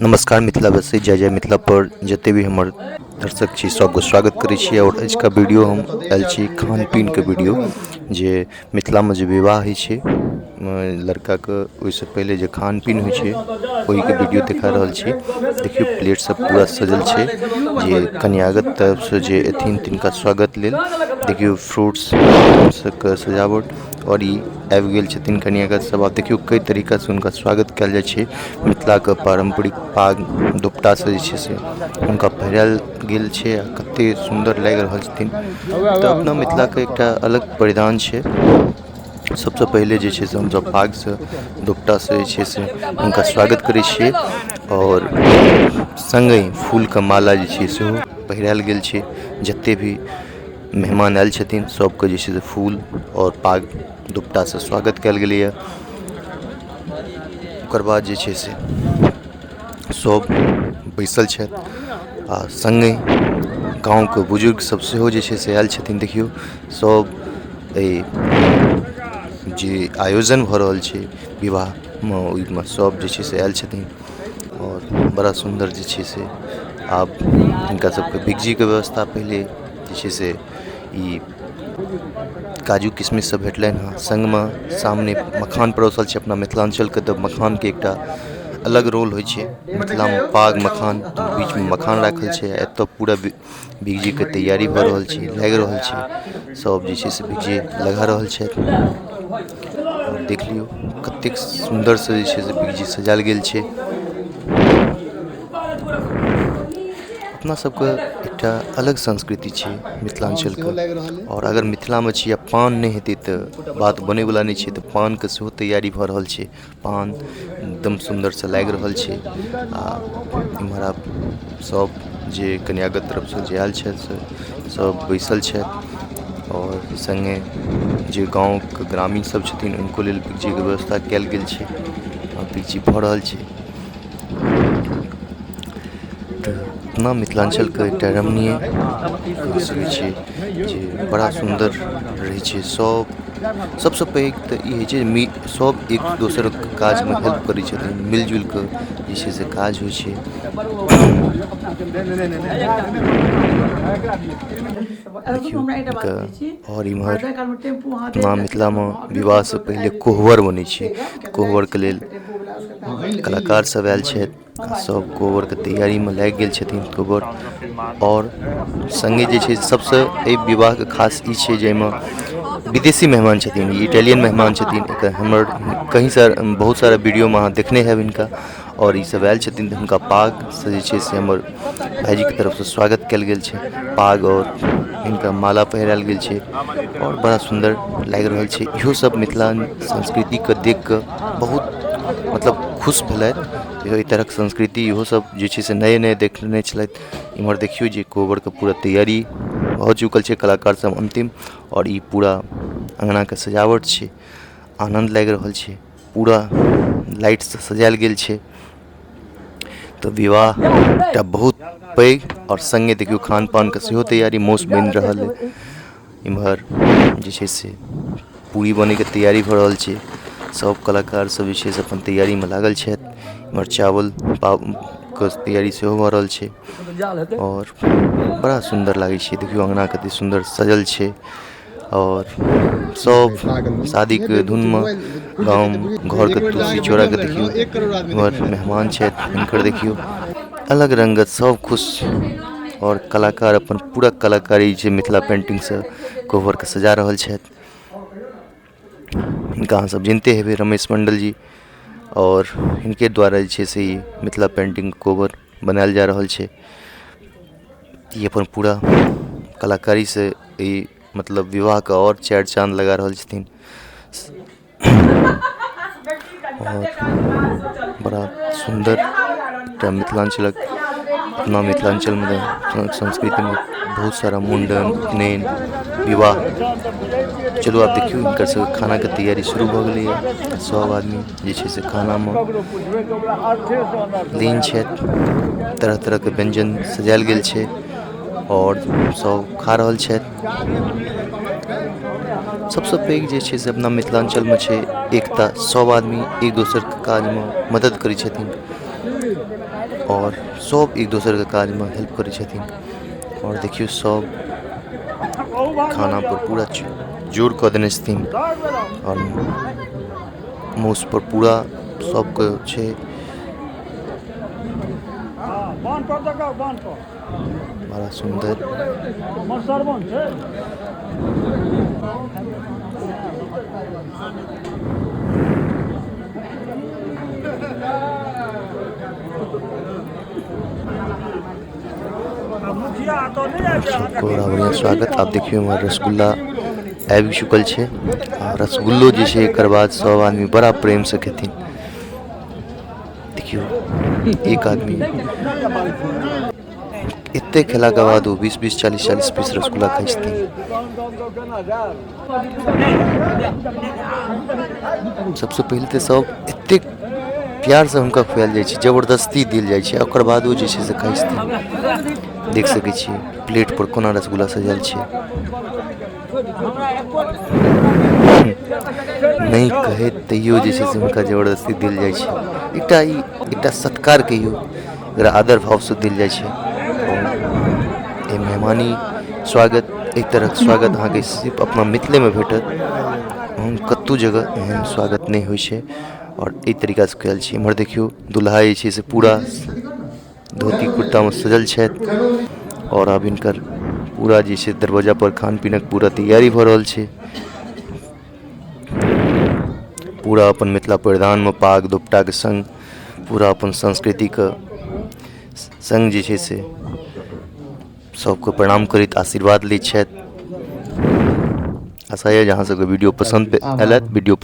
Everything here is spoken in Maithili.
नमस्कार मिथिलावासी, जय जय मिथिला पर जते भी हमर दर्शक छी सबके स्वागत करै छी। और आजुका वीडियो हम आयल छी खान पीन के वीडियो, जे मिथिलामे जे विवाह होइ छै लड़काके, ओहिसँ पहिले जे खान पीन होइ छै ओहिके वीडियो देखा रहल छी। देखियौ प्लेट सब पूरा सजल छै, जे कन्यागत तरफसँ जे एथिन तिनका स्वागत लेल। देखियौ फ्रूट्स सबके सजावट, और ई आबि गेल छथिन कन्यागत सब। आब देखियौ कई तरीकासँ हुनका स्वागत कयल जाइ छै। मिथिलाके पारम्परिक पाग दोपटासँ जे छै से हुनका पहिरायल गेल छै आ कते सुन्दर लागि रहल छथिन। तऽ अपना मिथिलाके एकटा अलग परिधान छै। सबसँ पहिले जे छै से हमसब पागसँ दोपटासँ जे छै से हुनका स्वागत करै छियै, और सङ्गहि फूलके माला जे छै सेहो पहिरायल गेल छै। जते भी मेहमान आयल छथिन सबके जे छै से फूल और पाग दोपटासँ स्वागत कयल गेलैए। ओकर बाद जे छै से सब बैसल छथि आ सङ्गहि गाँवके बुजुर्ग सब सेहो जे छै से आयल छथिन। देखियौ सब एहि जे आयोजन भऽ रहल छै विवाहमे, ओहिमे सब जे छै से आयल छथिन और बड़ा सुन्दर जे छै से आब हिनका सबके बिगजीके व्यवस्था पहिले जे छै से ई काजू किशमिश सब भेटलनि हँ, सङ्गमे सामने मखान परोसल छै। अपना मिथिलाञ्चलके तऽ मखानके एकटा अलग रोल होइ छै। मिथिलामे पाग मखान, बीचमे मखान राखल छै। एतऽ पूरा बिगजीके तैयारी भऽ रहल छै, लागि रहल छै सब जे छै से बिगजी लगा रहल छथि। देख लियौ कतेक सुन्दरसँ जे छै से बिगजी सजायल गेल छै। अपना सबके एकटा अलग संस्कृति छै मिथिलाञ्चलके, आओर अगर मिथिलामे छी आ पान नहि हेतै तऽ बात बनैवला नहि छै। तऽ पानके सेहो तैयारी भऽ रहल छै, पान एकदम सुन्दरसँ लागि रहल छै। आ इम्हर आब सब जे कन्यागत तरफसँ जे आयल छथि से सब बैसल छथि, आओर सङ्गे जे गाँवके ग्रामीण सब छथिन हुनको लेल बिगजीके व्यवस्था कयल गेल छै आ बिगजी भऽ रहल छै। तऽ अपना मिथिलाञ्चलके एकटा रमणीय दृश्य छै जे बड़ा सुन्दर रहै छै। सब सबसँ पैघ तऽ ई होइ छै जे सब एक दोसरके काजमे हेल्प करै छथिन, मिलजुलि कऽ जे छै से काज होइ छै। देखियौ आओर इम्हर अपना मिथिलामे विवाहसँ पहिले कोहबर बनै छै। कोहबरके लेल कलाकार सब आयल छथि, सब कोहबरके तैयारीमे लागि गेल छथिन कोहबर। आओर सङ्गे जे छै सबसँ एहि विवाहके खास ई छै जाहिमे विदेशी मेहमान छथिन, इटालियन मेहमान छथिन। एकर हमर कहीँसँ बहुत सारा वीडियोमे अहाँ देखने हैब हिनका। आओर ई सब आयल छथिन तऽ हुनका पागसँ जे छै से हमर भाइजीके तरफसँ स्वागत कयल गेल छै। पाग और हिनका माला पहिरायल गेल छै और बड़ा सुन्दर लागि रहल छै। इहो सब मिथिला संस्कृतिके देख कऽ बहुत मतलब खुश भेलथि। एहि तरहक संस्कृति इहो सब जे छै से नए नए देखने छलथि। इम्हर देखियौ जे कोबरके पूरा तैयारी भऽ चुकल छै, कलाकार सब अन्तिम, और ई पूरा अङ्गनाके सजावट छै, आनन्द लागि रहल छै, पूरा लाइटसँ सजायल गेल छै। तऽ विवाह एकटा बहुत पैघ, आओर सङ्गे देखियौ खान पानके सेहो तैयारी, मासु बनि रहल अइ। इम्हर जे छै से पूरी बनैके तैयारी भऽ रहल छै। सब कलाकार सब जे छै से अपन तैयारीमे लागल छथि। इम्हर चावल के तैयारी सेहो भऽ रहल छै आओर बड़ा सुन्दर लागै छै। देखियौ अङ्गना कते सुन्दर सजल छै आओर सब शादीके धुनमे गाँव घरके तुलसी चौराके देखियौ इम्हर मेहमान छथि, हिनकर देखियौ अलग रङ्गत सब खुश, आओर कलाकार अपन पूरा कलाकारी जे मिथिला पेन्टिंगसँ कोहबरके सजा रहल छथि। हिनका अहाँ सब चिन्हते हेबै, रमेश मण्डल जी, आओर हिनके द्वारा जे छै से ई मिथिला पेन्टिंग कोहबर बनायल जा रहल छै। ई अपन पूरा कलाकारीसँ ई मतलब विवाहके आओर चारि चाँद लगा रहल छथिन आओर बड़ा सुन्दर एकटा मिथिलाञ्चलक, अपना मिथिलाञ्चलमे संस्कृतिमे बहुत सारा मुण्डन, उपनयन, विवाह। चलू आब देखियौ हिनकर सबके खानाके तैयारी शुरू भऽ गेलैए। सब आदमी जे छै से खानामे लीन छथि। तरह तरहके व्यञ्जन सजायल गेल छै आओर सब खा रहल छथि। सबसँ पैघ जे छै से अपना मिथिलाञ्चलमे छै एकता, सब आदमी एक दोसरके काजमे मदद करै छथिन। आओर सब एक दोसरके काजमे हेल्प करै छथिन। आओर देखियौ सब खाना पर पूरा जोर कऽ देने छथिन आओर माउस पर पूरा सबके छै। बड़ा सुन्दर। सबके बड़ा बढ़िआँ स्वागत। आब देखियौ हमर रसगुल्ला आबि चुकल छै आ रसगुल्लो जे छै एकर बाद सब आदमी बड़ा प्रेमसँ खेथिन। देखियौ एक आदमी एते खेलाके बाद ओ 20-20 40-40 पीस रसगुल्ला खाइ छथिन। सबसँ पहिले तऽ सब एतेक प्यारसँ हुनका खुआएल जाइ छै, जबरदस्ती देल जाइ छै, ओकर बाद ओ जे छै से खाइ छथिन। देख सकै छियै प्लेट पर कोना रसगुल्ला सजल छै। नहि कहै तैयो जे छै से हुनका जबरदस्ती देल जाइ छै। एकटा ई एकटा सत्कार कहियौ, एकरा आदर भावसँ देल जाइ छै। एहि मेहमानी स्वागत, एहि तरहक स्वागत अहाँके सिर्फ अपना मिथिलेमे भेटत, हम कतहु जगह एहन स्वागत नहि होइ छै आओर एहि तरीकासँ कयल छै। एम्हर देखियौ दुल्हा जे छै से पूरा धोती कुर्तामे सजल छथि आओर आब हिनकर पूरा जे छै दरवाजा पर खान पीनक पूरा तैयारी भऽ रहल छै। पूरा अपन मिथिला परिधानमे पाग दोपटाके संग पूरा अपन संस्कृतिके संग जे छै से सबके प्रणाम करैत आशीर्वाद लै छथि। आशा यऽ जे अहाँ सबके वीडियो पसन्द आयल हैत। वीडियो